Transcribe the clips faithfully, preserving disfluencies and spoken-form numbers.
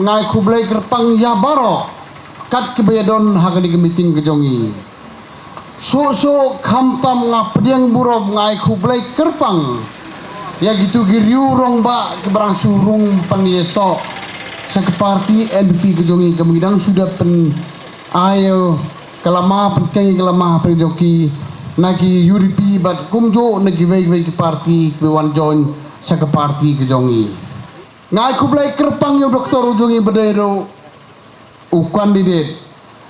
Nga ai khublei kyrpang ïa baroh kat kiba ïadon ha kane ka meeting ka jong ngi. Shuh shuh khamtam nga pdiang burom, nga ai khublei kyrpang ïa kitu ki riew rangbah kiba dang shu rung pynïasoh sha ka party N P P ka jong ngi, kaba ngi dang shu dep pyn ai ka lama, pynkheiñ ka lama hapdeng jong ki na ki U D P bad kumjuh na kiwei kiwei ki party kiba wan join sha ka party ka jong ngi. Nga ai khublei kyrpang ïa u doktor u jong ngi ba dei ruh u candidate.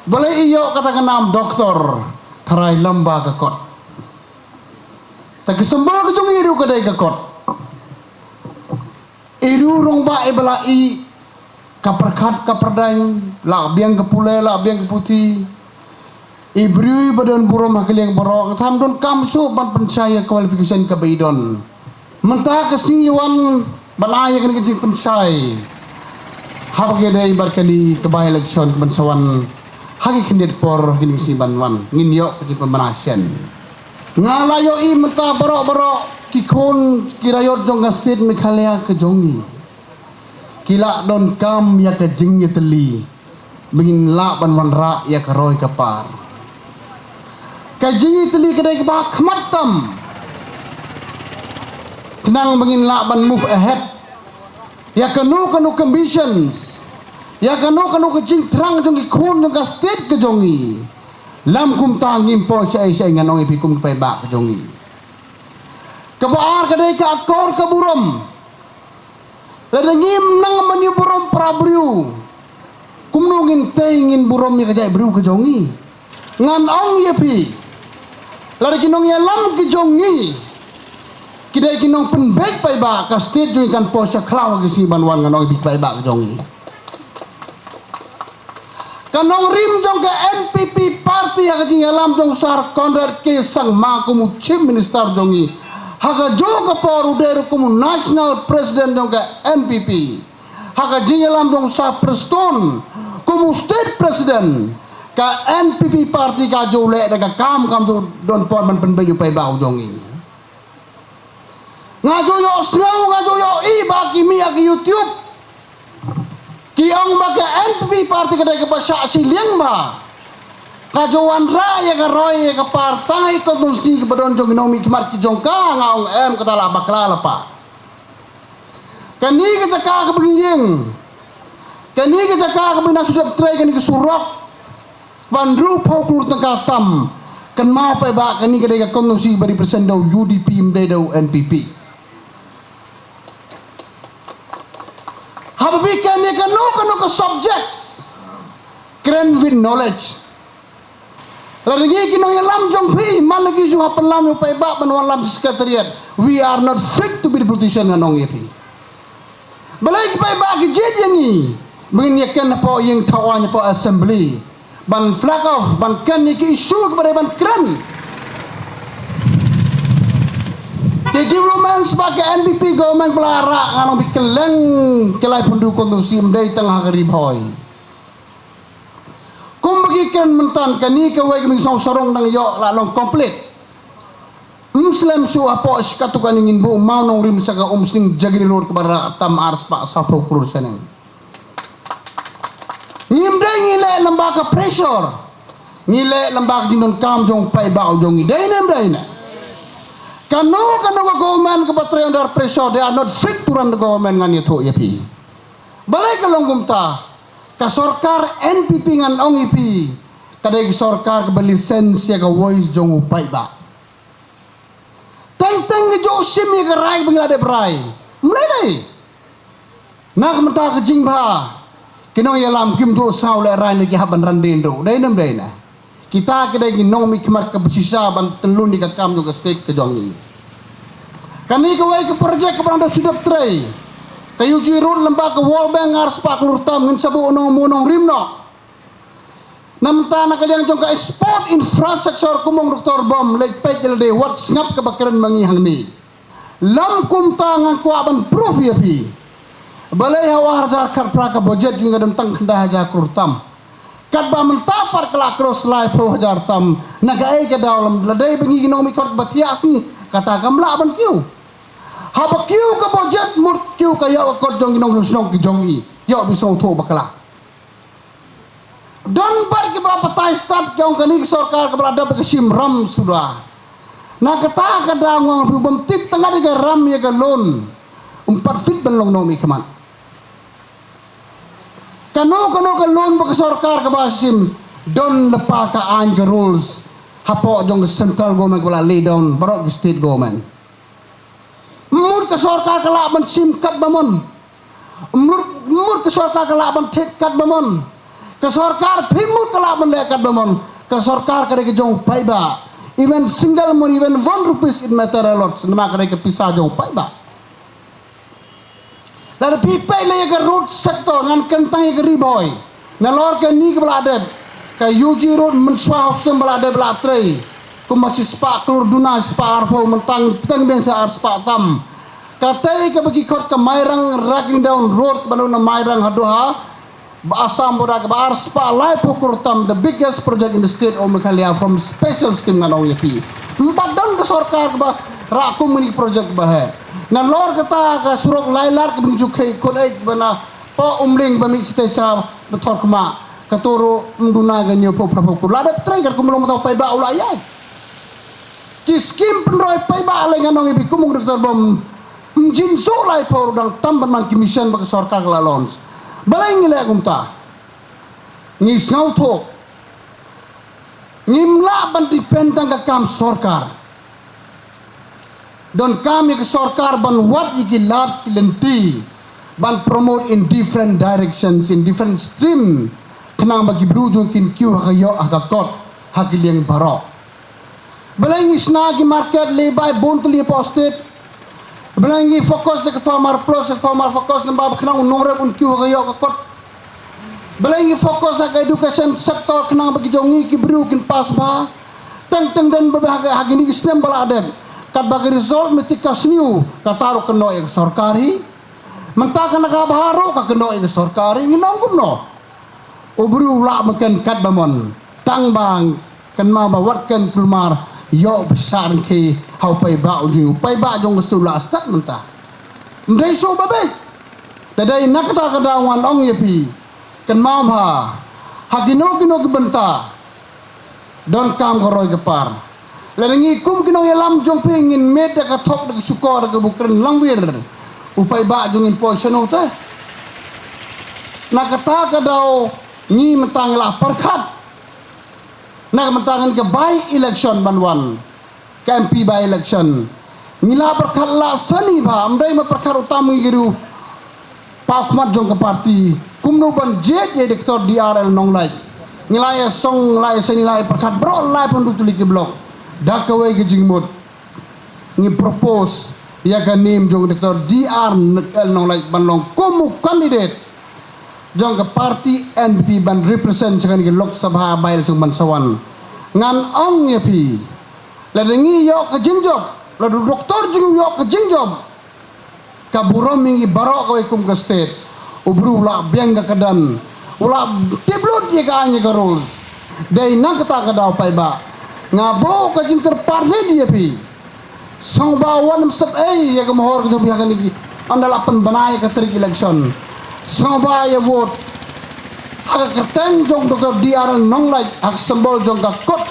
Balei i ïoh kata ka nam doktor? Tharai lem ba ka kot. Ta ka symbol ka jong i ruh ka dei ka kot. I riew rangbah iba la ïeh ka pyrkhat ka pyrdaiñ, la biang ka pule, la biang ka puthi. I briew iba don burom ha ka liang baroh, nga tharai ym donkam shuh ban pynshai ïa ka qualification kaba i don. Mynta ka sngi wan ban ai ïa kane ka jingpynshai haba ka dei bad kane ka by-election kaban sa wan ha ki khyndiat por ha kine ki sngi ban wan, ngin ïoh ka jingpynbna shen. Nga la ïohi mynta baroh baroh ki khun ki raiot jong ka state Meghalaya ka jong ngi ki la donkam ïa ka jingïatylli ba ngin lah ban wanrah ïa ka roi ka par. Ka jingïatylli ka dei kaba ha khmat tam khnang ba ngin lah ban move ahead ïa kano kano ka ambitions, ïa kano kano ka jingthrang jong ki khun jong ka state ka jong ngi. Lym kumta ngim poi shaei shaei, ngan ong ïa phi kum ki paidbah ka jong ngi. Kaba ar ka dei ka akor ka burom. Lada ngim nang ban ïa burom para briew, kumno ngin tei ngin burom ïa ka jaitbynriew ka jong ngi? Ngan ong ïa phi, lada ki nongïalam ki jong ngi ki dei ki nongpynbeit paidbah, ka state jong ngi kan poi sha khlaw ha ki sngi ban wan, ngan ong ïa phi paidbah ka jong ngi. Ka nongrim jong ka N P P party ha ka jingïalam jong u Sir Conrad K Sangma kum u Chief Minister jong ngi, ha kajuh ka por u dei ruh kum u National President jong ka N P P. Ha ka jingïalam jong u Sir Prestone kum u State President, ka N P P party ka ju leh da ka kam, kam ju don por ban pynbeit ïa u paidbah u jong ngi. Nga ju ïohsngew, nga ju ïohi ba ki mih ha ki YouTube ki ong ba ka N P P party ka dei kaba shah shiliang, ba ka ju wanrah ïa ka roi ïa ka par tang ha ki constituency kiba don jong ki nongmihkhmat ki jong ka. Nga ong em, kata la bakla lypa. Kane ka jaka kaba ngi ïeng, kane ka jaka kaba ngi nang shu dep trei, kane ka surok ba hynriewphew klur tyngka tam, kynmaw paidbah, kane ka dei ka constituency ba represent da u U D P, ym dei da u N P P. Haba phi kren ïa kano kano ka subject, kren with knowledge. Lada ngi ki nongïalam jong phi man la ki shu hap pynlam ïa u paidbah ban wallam sha secretariat, we are not fit to be the politician, ngan ong ïa phi. Balei ki paidbah ki jied ïa ngi ba ngin ïa kren hapoh ïing thaw aiñ, hapoh assembly, ban flag off, ban kren ïa ki issue kiba dei ban kren? Ki developments ba ka N P P government ba la rah, ngan ong ïa phi, kylleng ki laiphew hynriew constituency, ym dei tang ha ka Ri Bhoi. Kumba ki kren mynta, kane kawei ka mih song sarong dang ïoh la long complete. Ym slem shuh hapoh shi katto katne ngin buh mawnongrim sha ka Umsning Jagiri Road kaba rah tam ar spah sawphew klur shaneng. Ngim dei ngi leh lem bad ka pressure, ngi leh lem bad ka jingdonkam jong u paidbah u jong ngi. Dei ne ym dei ne? Kano kano ka government kaba trei under pressure, they are not fit to run the government, ngan ïathuh ïa phi. Balei ka long kumta? Ka sorkar N P P, ngan ong ïa phi, ka dei ka sorkar kaba listen ïa ka voice jong u paidbah. Teng teng ki ju shim ïa ka rai ba ngi la dep rai. Ym lei lei. Na ka bynta ka jingbha, ki nongïalam kim ju sngew lehrain, ki hap ban ran dien ruh. Dei ne ym dei ne? Kita ki dei ki nongmihkhmat kaba shisha ban tyllun ïa ka kam jong ka state ka jong ngi. Kane kawei ka project kaba ngi dang shu dep trei, Ka U G Road lem bad ka World Bank ar spah klur tam, ngin sa buh nongmynnoh nongrim noh. Namar na ka liang jong ka sport infrastructure kum u ong Doctor Bom, leit peit ïa lade wat sngap kaba kren ma ngi hangne. Lym kumta ngan kwah ban proof ïa phi. Balei ha u ar hajar khatphra ka budget jong ngi ka don tang khyndai hajar klur tam. Katba mynta pat ka la cross laiphew hajar tam. Na kaei ka daw? Lada dei ba ngi ki nongmihkhmat ba thiah sngi, kata kam lah ban kiew. Haba kiew ka budget, mut kiew ka ïoh ka kot jong ki nongshong shnong ki jong ngi. Ïoh ba sngewthuh bakla. Don bad kiba batai stad jong kane ka sorkar kaba la dep ka shim ram suda. Na kata ka daw nga ong ïa phi, bym tip tang ïa ka ram ïa ka loan, ym pat fit ban long nongmihkhmat. Kano kano ka loan ba ka sorkar kaba shim, don lypa ka aiñ ka rules hapoh jong ka central government kaba la lay down baroh ki state government. Mut ka sorkar ka lah ban shim katba mon. Mut, mut ka sorkar ka lah ban thied katba mon. Ka sorkar phi mut ka lah ban leh katba mon. Ka sorkar ka dei ka jong u paidbah. Even single mon, even one rupees it matter a lot. Namar ka dei ka pisa jong u paidbah. Lada phi peit leh ïa ka road sector, ngan kren tang ïa ka Ri Bhoi. Nalor kane kaba la dep, ka U G Road mynshuwa ha u snem ba la dep la trei kumba shispah klur duna, shispah arphew, mynta tang biang sa ar spah tam. Katei kaba ki khot ka Mairang Rakindaw Road, ba na Mairang haduh ha Assam border, kaba ar spah laiphew klur tam, the biggest project in the state of Meghalaya from special scheme, ngan ong ïa phi. Ym pat don ka sorkar kaba rah kum kane ka project ba heh. Nalor kata ka surok lai lad kaba ngi ju kheiñ khun ei ba na Poh Umling ba mih shatei sha Pathar Khmah, kato ruh ym duna ka hynñiewphew phraphew klur. La dep trei katkum u long mynta u paidbah u la ïaid. Ki skim pynroi paidbah lei, ngan ong ïa phi kum u ong Doctor Bom, ym jin suk laiphew ruh dang tam ban man ki mission ba ka sorkar ka la launch. Balei ngi leh kumta? Ngi sngewthuh ngim lah ban depend tang ka kam sorkar. Donkam ïa ka sorkar ban wad ïa ki lad ki lynti ban promote in different directions, in different stream, khnang ba ki briew jong ngi kin kiew ha ka ïoh ha ka kot ha ki liang baroh. Balei ngi shna ki market lehbai bun tylli hapoh state? Balei ngi focus ïa ka Farmer Plus, ïa ka Farmer Focus, namar ba khnang u nongrep un kiew ha ka ïoh ka kot? Balei ngi focus ha ka education sector khnang ba ki jong ngi ki briew kin pass bha? Teng teng don ba ha ka, ha kine ki snem ba la dep, katba ka result matric ka sniew, kata ruh kynnoh ïa ka sorkar hi. Mynta kane ka bha ruh ka kynnoh ïa ka sorkar hi, ngin ong kumno? U briew u lah ban kren katba mon, tang ba kynmaw ba wat kren kulmar ïoh ba shah ryngkhei ha u paidbah u jong, u paidbah jong ka shu lah stad mynta. Ym dei shuh ba beit. Te dei na kata ka daw ngan ong ïa phi, kynmaw bha, ha kino kino ki bynta donkam ka roi ka par. Lada ngi kum ki nongïalam jong phi ngin mih da ka thok, da ka shukor, da ka buh kren langwir, u paidbah jong ngi un poi shano te? Na kata ka daw ngi mynta ngi la pyrkhat. Na ka mynta ngan ka by election ban wan, ka M P by election, ngi la pyrkhat la sani bha, ym dei ma pyrkhat u tam ngi ki riew paw khmat jong ka party, kumno ban jied ïa Doctor D R L Nonglait. Ngi la ïa song, ngi la ïa sani, ngi la ïa pyrkhat baroh laiphew hynriew tylli ki block. Da kawei ka jingmut ngi propose ïa ka name jong Doctor D R L Nonglait ban long kum u candidate jong ka party N P P ban represent sha kane ka Lok Sabha by election ban sa wan. Ngan ong ïa phi, lada ngi ïoh ka jingjop, lada u doktor jong ngi u ïoh ka jingjop, ka burom ïa ngi baroh kawei kum ka state. U briew u lah biang da ka kyrdan, u lah tip lut ïa ka aiñ ïa ka rules. Dei na kata ka daw paidbah, nga buh ka jingkyrpad ïa phi. Sngewbha wat nym sep ei ïa ka mohor ka jong phi ha kane ki, ynda la pynbna ïa ka tarik election. Sngewbha ïa vote ha ka kyrteng jong Doctor D R L Nonglait, ha ka symbol jong ka kot.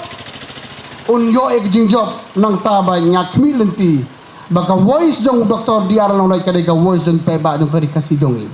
Un ïoh ïa ka jingjop. Nangta ba nga khmih lynti ba ka voice jong Doctor D R L Nonglait ka dei ka voice jong paidbah jong ka Ri Khasi jong ngi.